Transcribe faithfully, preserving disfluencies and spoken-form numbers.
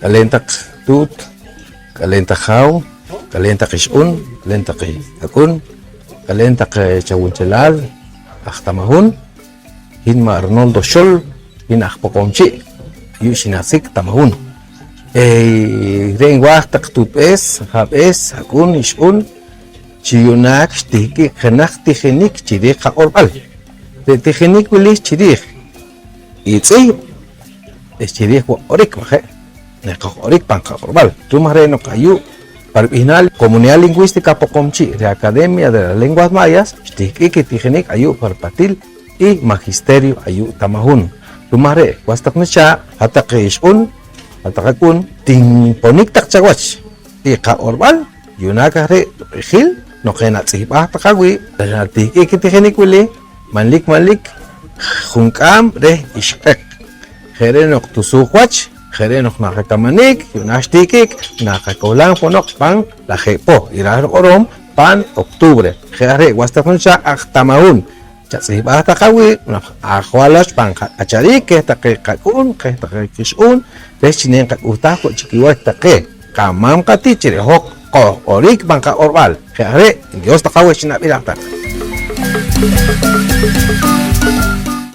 K'aleen taq tuut, k'aleen taq jaaw, k'aleen taq ixq'un, k'aleen taq ak'un, k'aleen taq, eh, chawunchelaal aj Tamahun. Hin ma' Ronoldo Xol, hin aj Poqomchi', ayu' xinasik Tamahun. Eh, re' nwaaj taq tuutb'ees, ajaab'ees, ak'un, ixq'un, chi yu'naak xtihk'ik jenaj tijinik chi riij qaq'orb'al. Re' tijinik wili chi riij i tz'ihb' eh chi riij wo' q'orik, maje'? Naqojq'orik pan qaq'orb'al. Ru'um aj re' noq ayu' pa rib'ihnaal Comunidad Lingüística Poqomchi' reh Academia de las Lenguas Mayas xtihk'ik i tijinik ayu' pa ripatil i Magisterio ayu' Tamahun. Ru'um aj re', was taq nuchaaq', hat-taq ixq'un, hat-taq ak'un, tinponik taq chawach i qaq'orb'al. Yu'naak aj re' q'ijil noq enatz'ihb'aaj taq awii', natihk'ik i tijinik wili, manlik manlik junk'aam reh ixq'eq. Je' re' noq tusuuj wach, je' re' noq naqakamanik, yu'naak xtihk'ik, naqakohlam ponoq pan lajeeb' poh, iraaj riq'orom, pan octubre. Je' aj re', was taq nuchaaq' aj Tamahun, chatz'ihb'aaj taq awii', naq ajwal wach pan qak'achariik keh taqe qak'uun, keh taqe kixq'uun, reh chi neenqak'uhtaaj wo' chi kiwach taqe qamaam qati't chi re' hoj qojq'orik pan qaq'orb'al. Je' aj re', Dios taq aweh chi nab'iraj taq.